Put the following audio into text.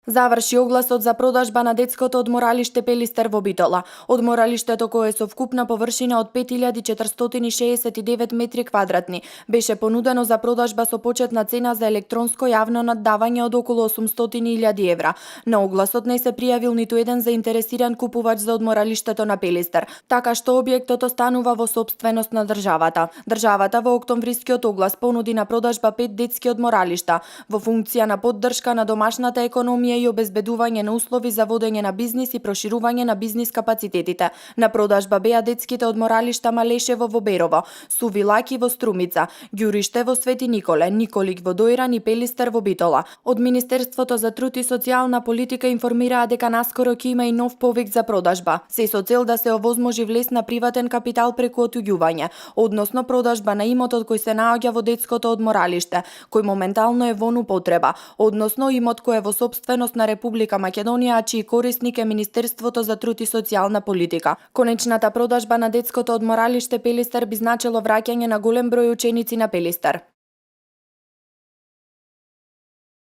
Заврши огласот за продажба на детското одморалиште Пелистер во Битола. Одморалиштето кое е со вкупна површина од 5469 метри квадратни беше понудено за продажба со почетна цена за електронско јавно наддавање од околу 800.000 евра. На огласот не се пријавил ниту еден заинтересиран купувач за одморалиштето на Пелистер, така што објектот останува во сопственост на државата. Државата во октомврискиот оглас понуди на продажба 5 детски одморалишта во функција на поддршка на домашната економија и обезбедување на услови за водење на бизнис и проширување на бизнис капацитетите. На продажба беа детските одморалишта Малешево во Берово, Суви Лаки во Струмица, Ѓуриште во Свети Николе, Николик во Дојран и Пелистер во Битола. Од Министерството за труд и социјална политика информираа дека наскоро ќе има и нов повик за продажба, се со цел да се овозможи влез на приватен капитал преку отуѓување, односно продажба на имотот кој се наоѓа во детското одморалиште, кој моментално е во употреба, односно имот кој е во сопственост на Република Македонија, а чиј корисник е Министерството за труд и социјална политика. Конечната продажба на детското одморалиште Пелистер би значило враќање на голем број ученици на Пелистер.